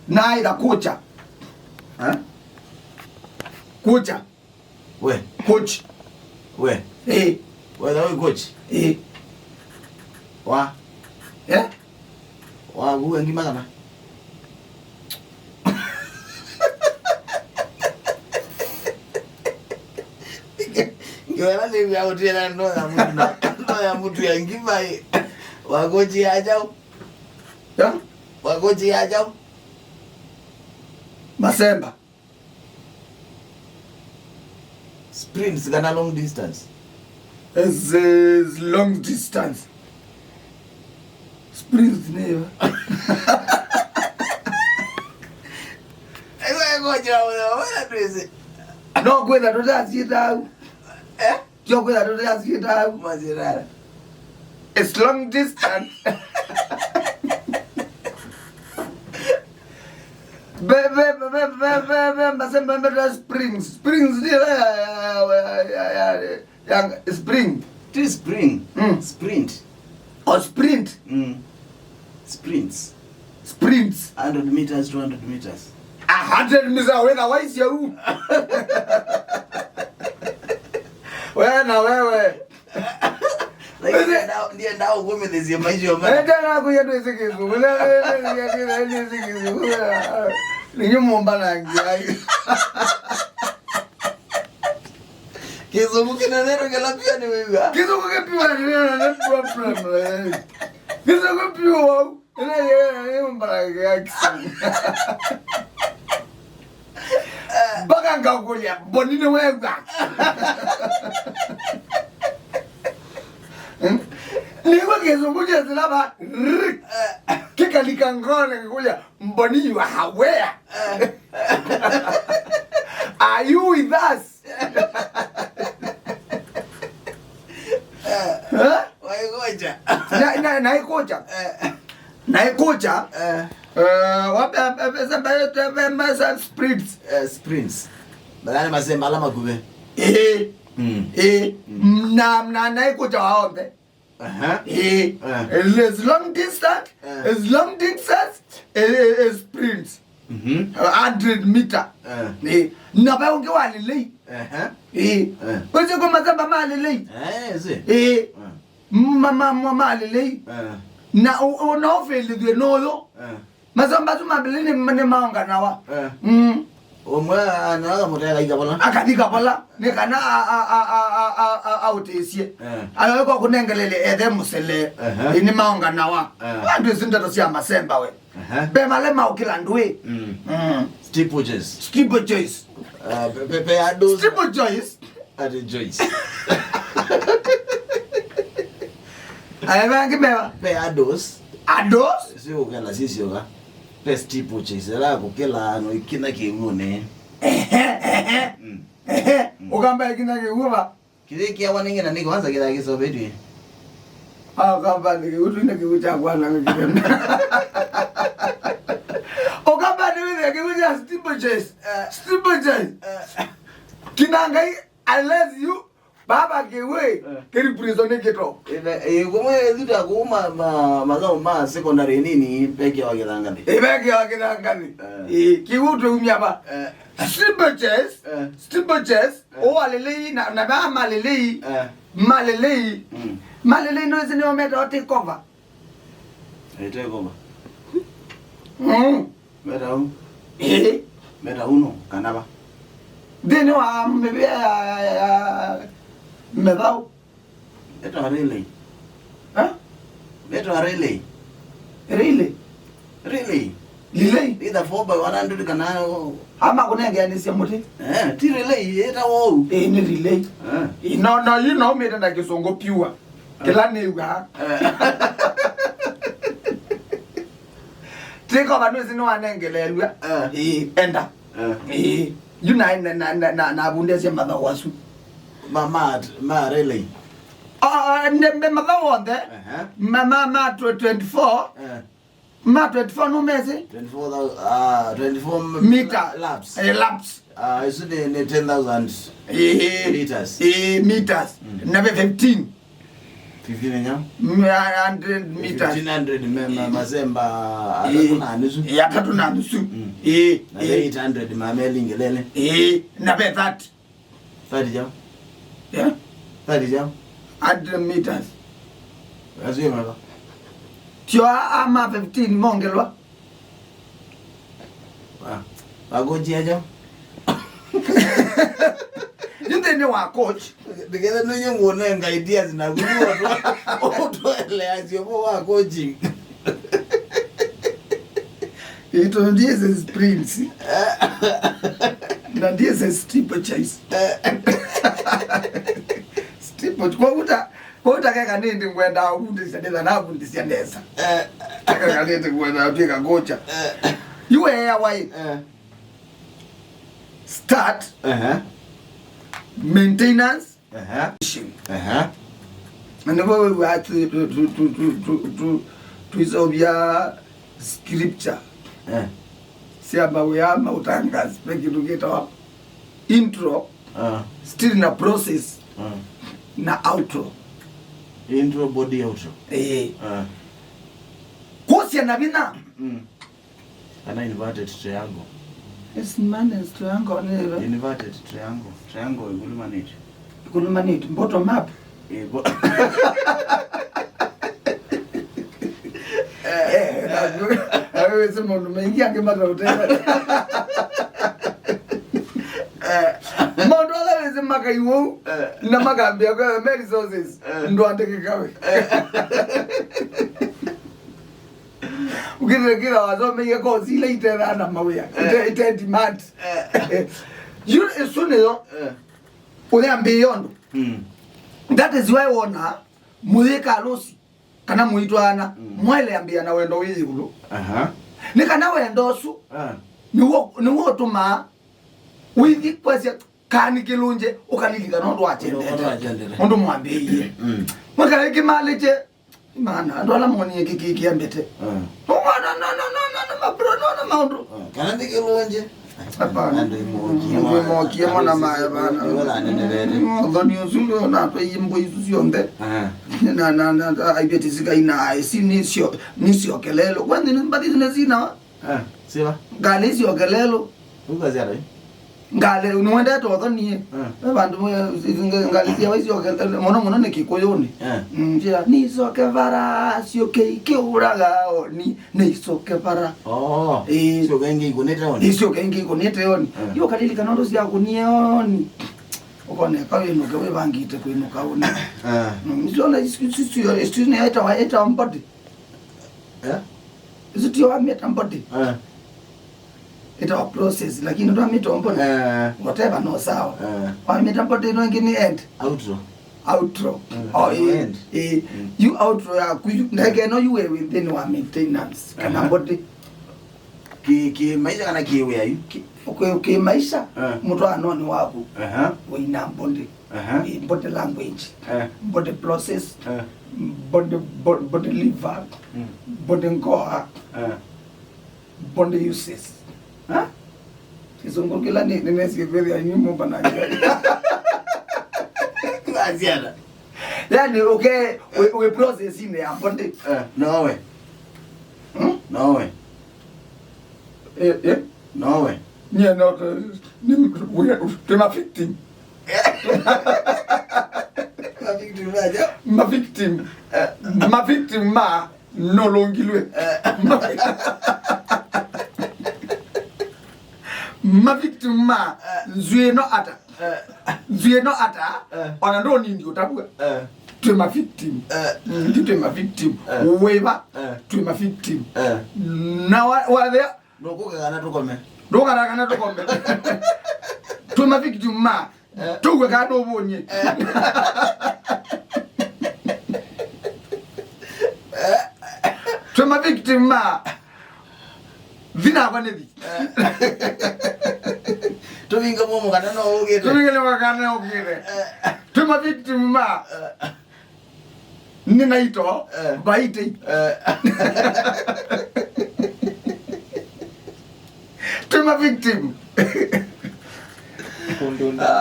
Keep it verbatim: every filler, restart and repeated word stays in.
Naitha kũkya. Eh? Kũkya. We. Kũkya. We. Eh. We, the way kũkya. Eh. Wa. Eh? Wa, kuwe ngima kana? Ngiwela nĩ vya ũtĩla ndo ya mũtu na, ndo ya mũtu ya ngima ĩ. Wa kũkya ya jau. Ya? Wa kũkya ya jau. Masemba. Sprints kana long distance? Is, is long distance. Sprints nĩyo. Aiwa, ngoja, wala, wala tuweze. No kwenda tutazitau. Eh? Tyo kwĩtha tũteasiĩtaa. Mazirara. It's long distance. Be, be, be, masemba meta springs. Springs nĩ ya, ya, ya, ya, ya, ya, spring. Ti spring. Mm. Sprint. Or sprint. Mm. Sprints. Sprints. Hundred meters, two hundred meters. A hundred meters, wena waisya u. Wena wewe. Lakini ndiye ndao kumi ndio maisha ya mwana. Enda na kuya tu isikizu. Wena wewe ya kila ni isikizu. Ni nyumba na ngi. Kĩsũngũ kĩnenero kĩla pia nĩ wĩw'a. Kĩsũngũ kĩpiwa nĩ wĩw'a, no problem, eh. Kĩsũngũ piwa wau. Ĩla yĩw'a nĩ mbara ya Kĩsũngũ. Mpaka ngakũlya, Mboni nĩ wew'a. Nĩw'a Kĩsũngũ kya silaba. Kĩkalika ngone kĩkũlya, Mboni, you are where? Are you with us? Eh? Waikocha. Na, na, naikocha. Eh. Naikocha. Eh. Eh, wape, eh, eh, eh, eh, eh, sprints. Eh, sprints. Nadhani masemba ala makuvĩ. Eh. Mm. Eh. Mm. Na, na, naikocha waonthe. Aha. Eh. Eh. It's long distance. Eh. It's long distance. Eh, eh, eh, sprints. Mhm. A hundred meter. Eh. Eh. Na ve ũngĩ wa lelei. Aha. Eh. Eh. Wĩsĩ kwa masemba ma lelei. Eh, ĩsĩ. Eh. Eh. Ma, ma, ma, ma lelei. Eh. Na ũ, ũ, na ũfĩlĩthw'e nũyũ. Eh. Masemba asu ma lelei nĩ, nĩ maonganawa. Eh. Mm. Ũmwe anaga mũteka ikavola. Akathi kavola. Nĩ kana a, a, aũtĩsye. Eh. Ayo kwa kũnengelele ethe mũsele. Aha. Ĩ, nĩ maonganawa. Eh. Andũ isu ndeto sya masemba we. Aha. Ve male maũkĩla ndũĩ. Mm. Mm. Steeplechase. Steeplechase. Uh, pe, pe, pe andũ. Steeplechase. Ati Joyce. Aya vangĩ meva. Pe andũ. Andũ. Si ũkela sisyoka. Pe steeplechase. Ela kũkĩla no ikina kĩw'ũnĩ. Ehe, ehe. Mm. Ehe. Mm. Ũkamba ikina kĩw'ũ va. Kĩthĩ kĩawa nĩ ng'ina nĩ kwanza kĩthaa kĩsovetw'e. Ah, ũkamba nĩ kĩu twĩ na kĩu kya kwana nĩ kĩthemba. Ũkamba nĩ wĩthĩa kĩu kya steeplechase. Eh. Steeplechase. Eh. Kĩna Ngai, unless you, baba kĩwĩ, eh, kĩri prison nĩ kĩto. Ĩve, ĩ, kumwe thuta kuma ma, mathomo ma secondary nini, pekia wa kĩthangathĩ. Ĩ, pekia wa kĩthangathĩ. Eh. Ĩ, kĩu twĩumya va. Eh. Steeplechase, eh, steeplechase, eh, ũwa lelei, na, na vaa ma lelei, eh, ma lelei, mm, ma lelei nũĩsĩ nĩo metawa take over. Eh, take over. Mm. Meta u? Eh. Meta uno, kana va? Nthĩnĩ wa mĩvĩa ya, ya, ya, ya mĩthaũ. Ĩtawa relay. Eh? Ĩtawa relay. Relay? Relay. Relay? Either four by one hundred kana, oh. Ama kũnengeanĩsya mũtĩ. Eh, ti relay, ĩtawa ũu. Eh, nĩ relay. Eh. Ĩ, no, no, yu no ũmĩte na Kĩsũngũ pure. Eh. Kĩla nĩw'aa. Eh. Take over nũĩsĩ nĩwanengelelw'a. Eh. Ĩ, enda. Eh. Ĩĩ. Yu na, na, na, na, na, navundĩasya mathaũ asu. Ma, ma, ma relay. Ah, ah, ne, me mathaũ onthe. Aha. Ma, ma, ma tw-, twenty-four. Eh. Ma twenty-four nũmesĩ? Twenty-four thousand, ah, twenty-four m-, meter. Laps. Eh, laps. Ah, isu nĩ, nĩ ten thousand meters. Ĩĩ, meters. Mm. Na ve fifteen. Fifteen nya? Mm, a hundred meters. Fifteen hundred me, ma, masemba atatũ na nusu. Ĩĩ, atatũ na nusu. Mm. Ĩĩ, na ĩĩ. Eight hundred ma melingilele. Ĩĩ, na ve thirty. Thirty kyaũ? Yeah. Thirty kyaũ? Hundred meters. Asu ĩ meva? Tio a, a ma fifteen mongelwa. Ah, wa coach aja. Yu nthĩnĩ wa coach. Ndiketha nũye ngũnenga ideas na kũtũeleasya ũvoo wa coaching. Ito ndiye sprints. Na ndiye steeplechase. Steeple. Kwa uta Kũu ta keka nĩndĩ ngwenda ũvundĩsya, ndĩtha navundĩsya nesa. Eh. Keka nĩndĩ ngwenda twĩka coach. Eh. Yu weea wai. Eh. Start. Ehe. Maintenance. Ehe. Ehe. Na nĩvo wĩw'aa twi-, twi-, twi-, twi-, twi-, twi-, twi-, twisovya scripture. Eh. Sya mawĩa ma ũtangazi, ve kĩndũ kĩtawa intro, ah, still na process, ah, na outro. Intro, body, outro. Eh. Ah. Kũsya na vinya. Mm. Kana inverted triangle. Yes, man, is triangle, nĩ ĩva? Inverted triangle. Triangle ĩkũlũmanĩtye. Ĩkũlũmanĩtye, bottom up. Ĩĩ, bo-, eh, na, na wĩsĩ maũndũ maingĩ angĩ mataũtethya. Eh, maũndũ ala wĩsĩ makai ũu, eh, na makambĩa kwa me resources, eh, ndwandĩkĩka we. Eh. Ũkĩthĩle kĩla wasomeie kosi ila itethaa na mawĩa, ite, eh, ite demand. Eh. Yu, ĩsu nĩyo, eh, ũyambĩĩa ũndũ. Mm. That is why wona mũyĩka alũsi kana mũitwaana, mm, mwaĩle ambĩĩa na wendo wĩ ĩũlũ. Aha. Nĩ kana wendo ũsu, ah, nĩw'o, nĩw'o ũtũmaa wĩthi kwasya, kaa nĩ kĩlũnje, ũkalilikana ũndũ wakyendete. Ũndũ wakyendete. Ũndũ mwambĩĩie. Mm. Mwĩka ĩkĩmalĩkye, maana, andũ ala monie kĩkĩ kĩambĩte. Mm. No, no, no, ma bro, no, no, maũndũ. Mm. Kana nĩ kĩlũnje. Hapana. Andũ imokie, andũ imokie mwana maya bana. Nĩ wala nene vete. Mm, ũthoni ũsu ndio natwaie mbũi isu syonthe. Ah. Na, na, na, na, aibeti sikai na, isi nisyo, nisyo kelelo. Kwani ni mbathi zine zina? Eh, siva? Ngalĩ syokelelo. Ukazi ata? Ngalĩ, nĩwendete ũthoni. Eh. Ve vandũ mwe, ngalĩ syawa isyokelelo, mũno mũno nĩ Kĩkũyũnĩ. Eh. Mm, njĩa, "Nĩisoke vara, syũke ikĩũraga, o, ni, nĩisoke vara." Oh. Eh. Syoka ingĩ ikũnĩte oni. Isyoka ingĩ ikũnĩte oni. Eh. Yu ũkalilikana ũndũ syakũnie oni. Ũkoneka wĩnũke wĩvangĩte kwĩnũka ũnĩ. Eh. Mm, isu ona isu, isu, isu, isu nĩyo ĩtawa, ĩtawa mbodi. Eh? Isu tio wamĩta mbodi. Eh. Ĩtawa process, lakini twamĩta mbodi. Eh. Whatever, no sawa. Eh. Wamĩta mbodi ĩno ĩngĩ nĩ end. Outro. Outro. Eh, oh, no eh, end. Eh. Mm. Yu outro yaku, yu, ndagĩka ĩno yu wĩ wĩthĩnĩ wa maintenance, kana, aha, mbodi. Kĩ, kĩ maisha kana kĩ wĩa yu? Kĩ, kĩ, kĩ maisha, eh, mũtwaanonĩ waku. Aha. Wĩna mbodi. Aha. Eh, body language. Eh. Body process. Eh. Body, bo-, body liver. Mm. Body ngoa. Eh. Body uses. Ha? Kĩsũngũ kĩla nĩ, nĩnesie kwĩthĩa inyuĩ mũmbanangĩa. Asiana. Yani, okay, we, we process ine ya body. Eh, no we. Hmm? No we. Eh, eh? No we. Nyie no, eh, ni, we, twĩ ma victim. Ma victim aja? Ma victim. Eh. Ma victim ma nũlũngilw'e. Eh. Ma victim ma, eh, nzw'ĩ ĩno ata? Eh. Nzw'ĩ ĩno ata? Eh. Ona ndũnindi ũtavw'a. Eh. Twĩ ma victim. Eh. Mm, ndi twĩ ma victim. Eh. Wĩva? Eh. Twĩ ma victim. Eh. Na wa, wathĩa? Ndũkũka kana tũkome. Ndũkara kana tũkome. Twĩ ma victim ma. Eh. Tũue kana nũvũnyĩ. Eh. Twĩ ma victim ma. Thi nakwa nĩthi. Eh. Tũvinge mũomo kana no ũkĩte. Tũvinge nĩ wakana ũkĩte. Eh. Twĩ ma victim ma. Eh. Nĩ naito, eh, baitei. Eh. Twĩ ma victim. Kũndũ